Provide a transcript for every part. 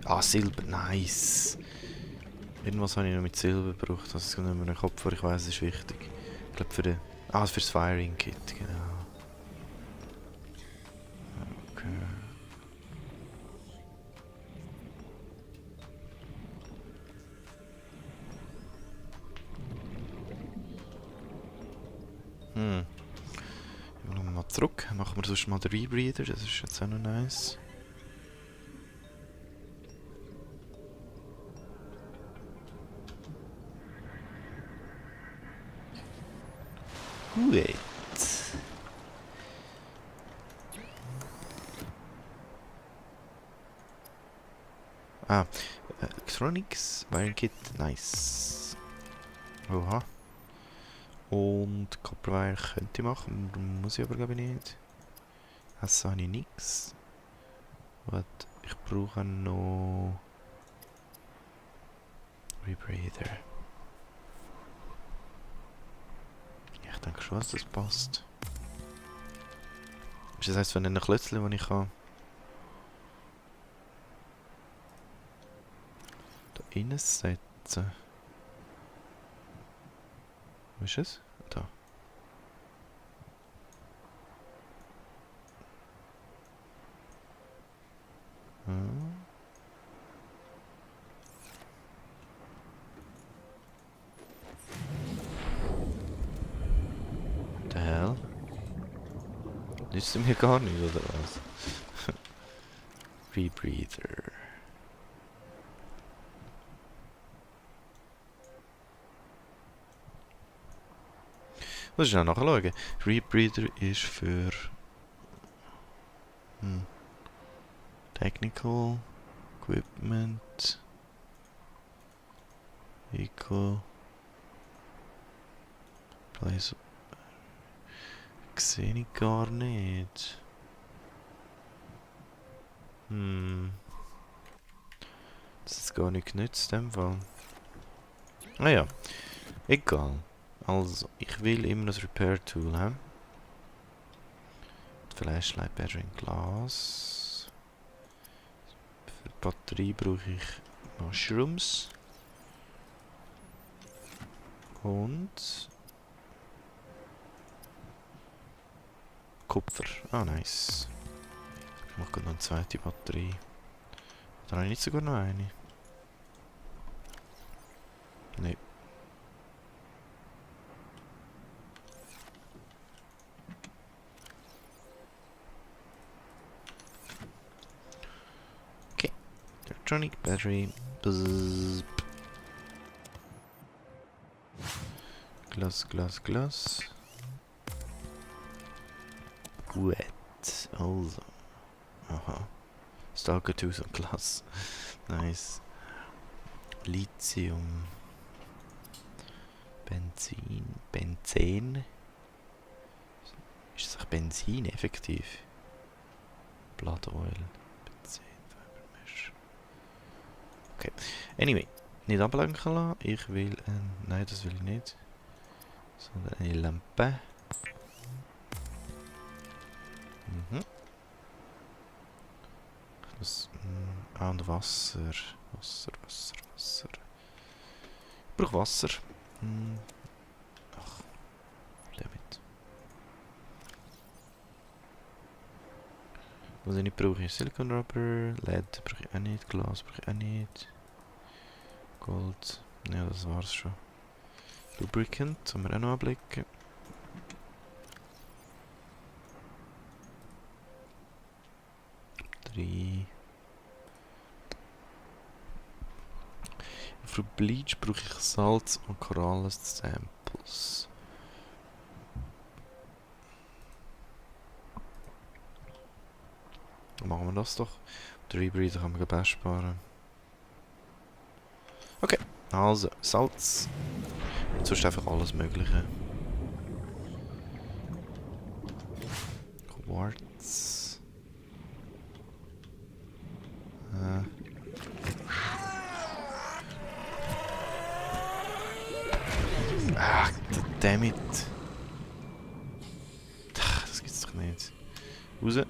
Ah, Silber, nice. Irgendwas habe ich noch mit Silber gebraucht, das ist nicht mehr in den Kopf, aber ich weiß, es ist wichtig. Ich glaube für den... Ah, fürs Firing Kit, genau. Okay. Gehen wir mal zurück. Machen wir sonst mal den Rebreather, das ist jetzt auch noch nice. Gut. Ah, Electronics, Wiring Kit, nice. Oha. Und Copperwire könnte ich machen, muss ich aber glaube ich nicht. Essen habe ich nichts. Warte, ich brauche noch... Rebreather. Ich denke schon, dass das passt. Das heisst, wenn ein Klötzchen, das ich kann... da reinsetzen. Wo ist es? Da. Hm. The hell? Nützt mir gar nicht, oder was? Rebreather. Muss ich auch nachschauen. Rebreather ist für... Technical Equipment. Vehicle. Place. Sehe ich gar nicht. Das ist gar nicht genützt in dem Fall. Ah ja. Egal. Also, ich will immer das Repair Tool haben. Flashlight, Battery und Glas. Für die Batterie brauche ich Mushrooms. Und... Kupfer. Ah, nice. Ich mache noch eine zweite Batterie. Da habe ich nicht sogar noch eine. Nein. Okay. Electronic Battery. Bzzz. Glas, Glas, Glas. Gut. Also. Aha. Stalker Tooth und Glas. Nice. Lithium. Benzin. Benzin. Ist das Benzin effektiv? Blood Oil. Benzin. Fibermesh. Okay. Anyway. Nicht ablenken lassen. Ich will nein, das will ich nicht. Sondern eine Lampe. Das, und Wasser. Wasser. Ich brauche Wasser. Ach, damit. Was ich nicht brauche, ist Silicon Rubber. LED brauche ich auch nicht. Glas brauche ich auch nicht. Gold. Ja, das war's schon. Lubricant, sollen wir auch noch anblicken. Für Bleach brauche ich Salz und Korallen-Samples. Dann machen wir das doch. Den Rebreather kann man gleich sparen. Okay, also Salz. Und sonst einfach alles Mögliche. Quartz. Ah, dammit. Das gibt's doch nicht. Raus.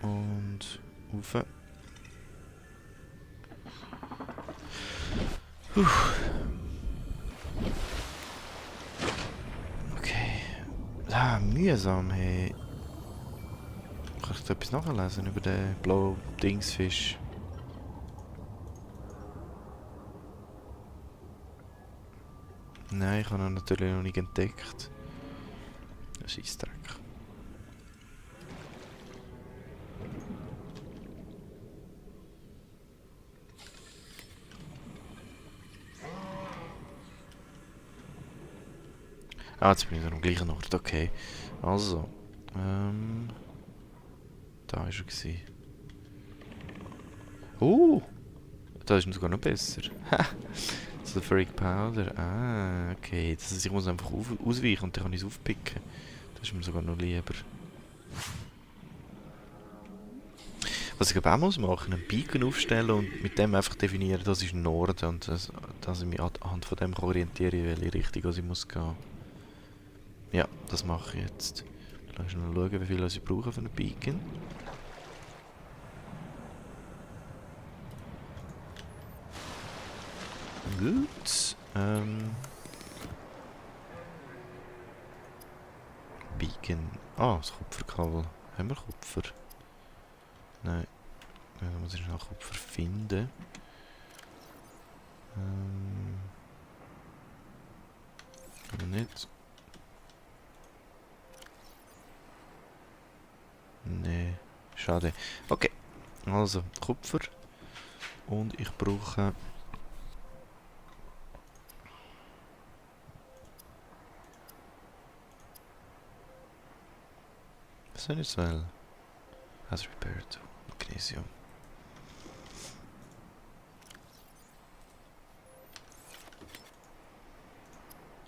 Und rauf. Okay. Ah, mühsam, hey. Kann ich da etwas nachlesen über den blauen Dingsfisch? Nein, ich habe ihn natürlich noch nicht entdeckt. Scheissdreck. Ah, jetzt bin ich wieder am gleichen Ort, okay. Also, da war er gewesen. Da ist er sogar noch besser. Sulfuric Powder. Ah, okay. Das heißt, ich muss einfach ausweichen und dann kann ich es aufpicken. Das ist mir sogar noch lieber. Was ich aber auch muss machen, einen Beacon aufstellen und mit dem einfach definieren, das ist Norden und dass ich mich anhand von dem orientiere, in welche Richtung ich muss gehen. Ja, das mache ich jetzt. Lass mal schauen, wie viel ich brauche für einen Beacon. Gut. Beacon. Ah, das Kupferkabel. Haben wir Kupfer? Nein. Ja, da muss ich schnell Kupfer finden. Aber nicht. Nee. Schade. Okay. Also, Kupfer. Und ich brauche... Was soll ich sagen? Has repaired. Magnesium.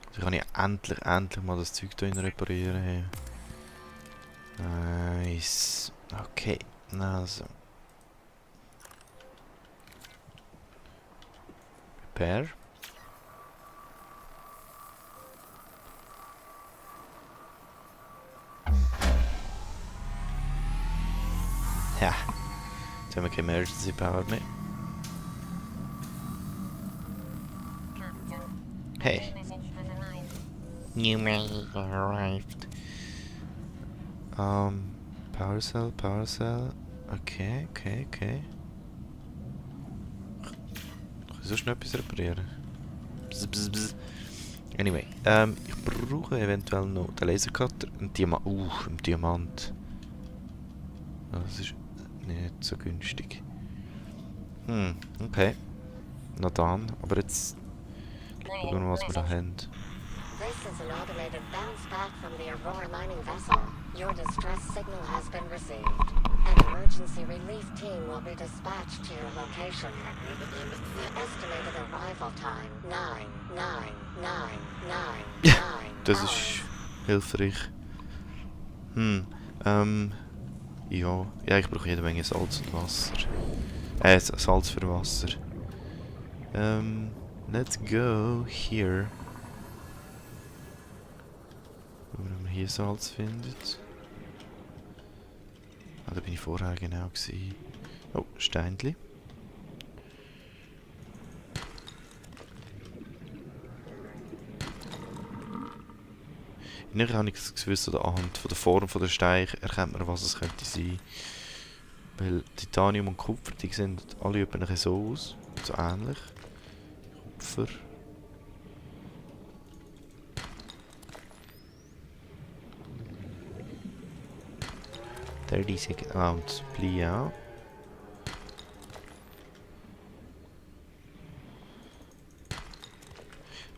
Also kann ich endlich mal das Zeug hier reparieren. Hey. Nice. Okay. Also. Repair. Ja. Jetzt haben wir keine Emergency Power mehr. Hey. New mail arrived. Power cell, power cell. Okay. Kann ich so schnell etwas reparieren? Bzz. Anyway, ich brauche eventuell noch den Lasercutter. Ein Diamant. Ein Diamant. Das ist nicht so günstig. Okay. Na dann, aber jetzt schauen wir mal, was wir da haben. This is an automated bounce back from the Aurora mining vessel. Your distress signal has been received. An emergency relief team will be dispatched to your location. Estimated arrival time 9. Das ist hilfreich. Ja, ich brauche jede Menge Salz und Wasser. Salz für Wasser. Let's go here. Wenn man hier Salz findet. Ah, da bin ich vorher genau gewesen. Oh, Steinli. Innerlich habe ich das Gefühl, so anhand von der Form der Steine erkennt man, was es könnte sein. Weil Titanium und Kupfer, die sehen alle etwa so aus. So ähnlich. Kupfer. Und Blei auch.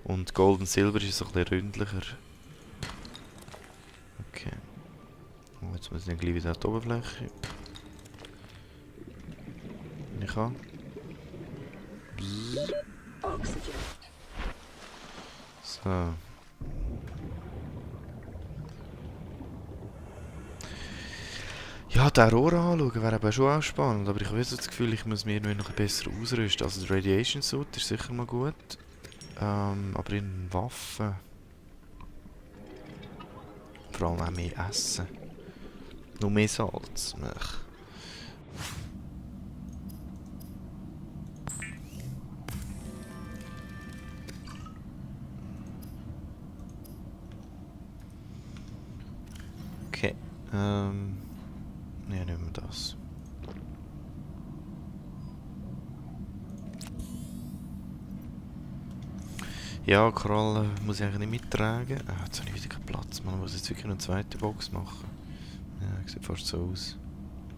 Und Gold und Silber ist so ein bisschen ründlicher. Okay. Und jetzt muss ich dann gleich wieder an die Oberfläche. Wenn ich kann. So. Ja, die Aurora anschauen wäre eben schon auch spannend, aber ich habe so das Gefühl, ich muss mich irgendwie noch besser ausrüsten. Also der Radiation Suit ist sicher mal gut. Aber in Waffen. Vor allem auch mehr Essen. Nur mehr Salz. Ne, nehmen wir das. Ja, Korallen muss ich eigentlich nicht mittragen. Ah, jetzt habe ich wieder keinen Platz. Man muss jetzt wirklich noch eine zweite Box machen. Ja, sieht fast so aus.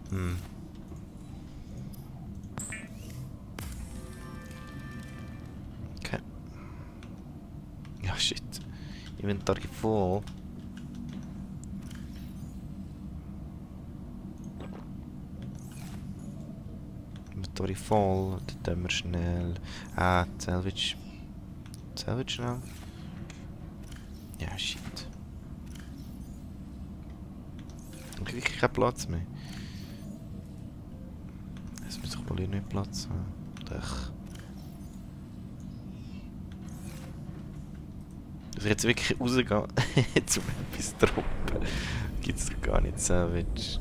Hm. Okay. Ja, shit. Inventar voll. Inventar voll. Dann tun wir schnell. Ah, Salvage. Salvage schnell. Ja, shit. Ich habe wirklich keinen Platz mehr. Jetzt muss ich wohl hier nicht Platz haben. Doch. Also jetzt wirklich rausgehen, zum etwas droppen, gibt es doch gar nicht Savage.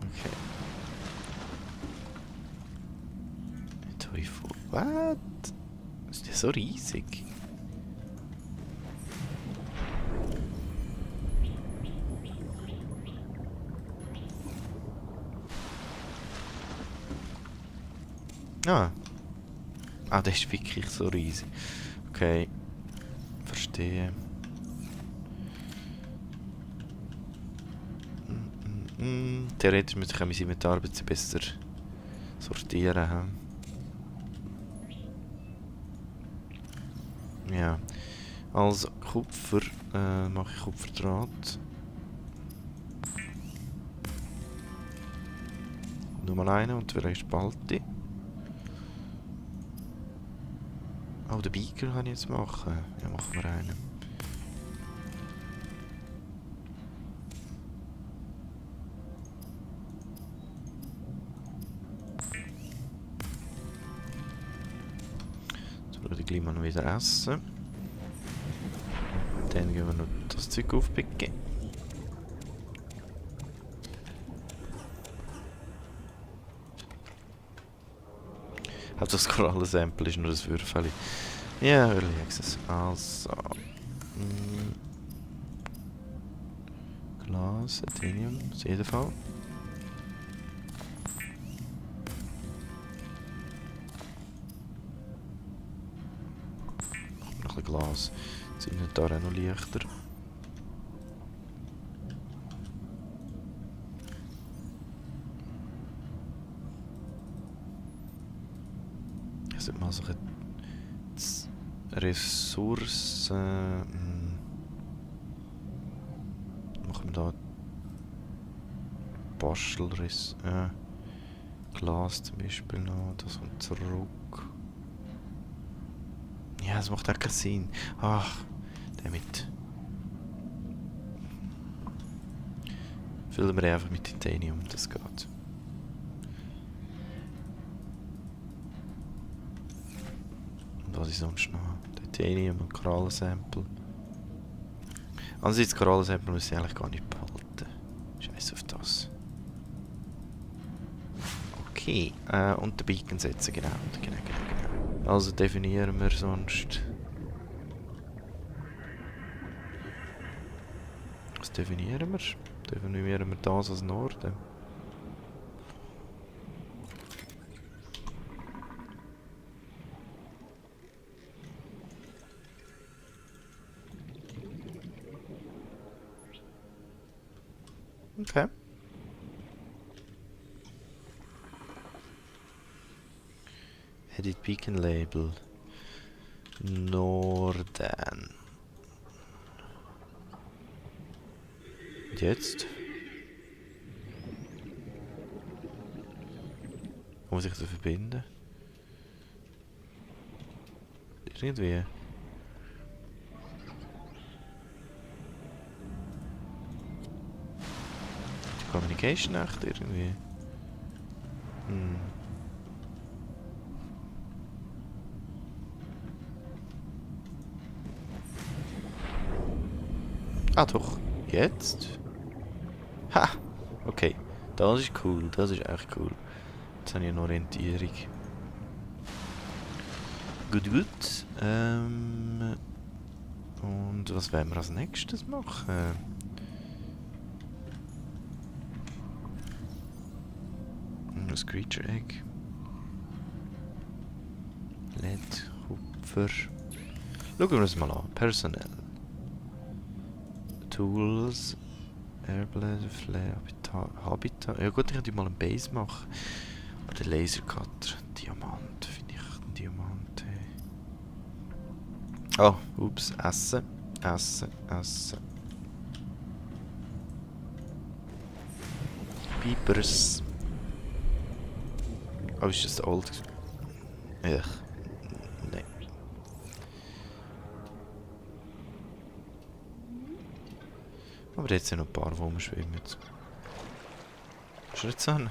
Okay. Teufel. What? Ist der so riesig? Ah. Ah, der ist wirklich so riesig. Okay. Verstehe. Theoretisch müsste ich auch mein Inventar ein bisschen besser sortieren. Hm? Ja. Also Kupfer mache ich Kupferdraht. Nur mal einen und der ist Balti. Oh, den Beaker kann ich jetzt machen. Ja, machen wir einen. Jetzt würde ich gleich mal noch wieder essen. Dann gehen wir noch das Zeug aufpicken. Also das Korallensample ist nur das Würfel. Ja, Early Access. Also. Glas, Athenium, auf jeden Fall. Noch ein Glas. Das Inventar auch noch leichter. Ich sollte mal so eine Ressourcen... Machen wir da Bastelriss. Glas zum Beispiel noch. Das kommt zurück. Ja, das macht auch keinen Sinn. Ach, damit. Füllen wir einfach mit Titanium, das geht. Und was ist sonst noch? Titanium und Korallensample. Also das Korallensample muss ich eigentlich gar nicht behalten. Scheiß auf das. Okay, und den Beacon setzen, genau. Also definieren wir sonst... Was definieren wir? Definieren wir das als Norden? Okay. Edit Beacon Label. Norden. Und jetzt? Wo muss ich das verbinden? Irgendwie. Die Communication echt irgendwie. Ah doch, jetzt? Ha! Okay, das ist cool, das ist echt cool. Jetzt habe ich eine Orientierung. Gut. Und was werden wir als nächstes machen? Ein Screecher Egg. LED, Kupfer. Schauen wir uns mal an. Personell. Tools. Airblade, Flare, Habitat. Ja gut, ich könnte mal eine Base machen. Aber der Lasercutter. Diamant. Finde ich ein Diamant. Oh, ups. Essen. Essen. Essen. Peepers. Oh, ist das old? Ech. Nein. Aber jetzt sind noch ein paar, die rumschwimmen. Schau jetzt an.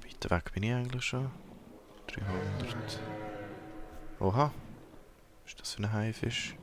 Weiter weg bin ich eigentlich schon. 300. Oha. Was ist das für ein Haifisch?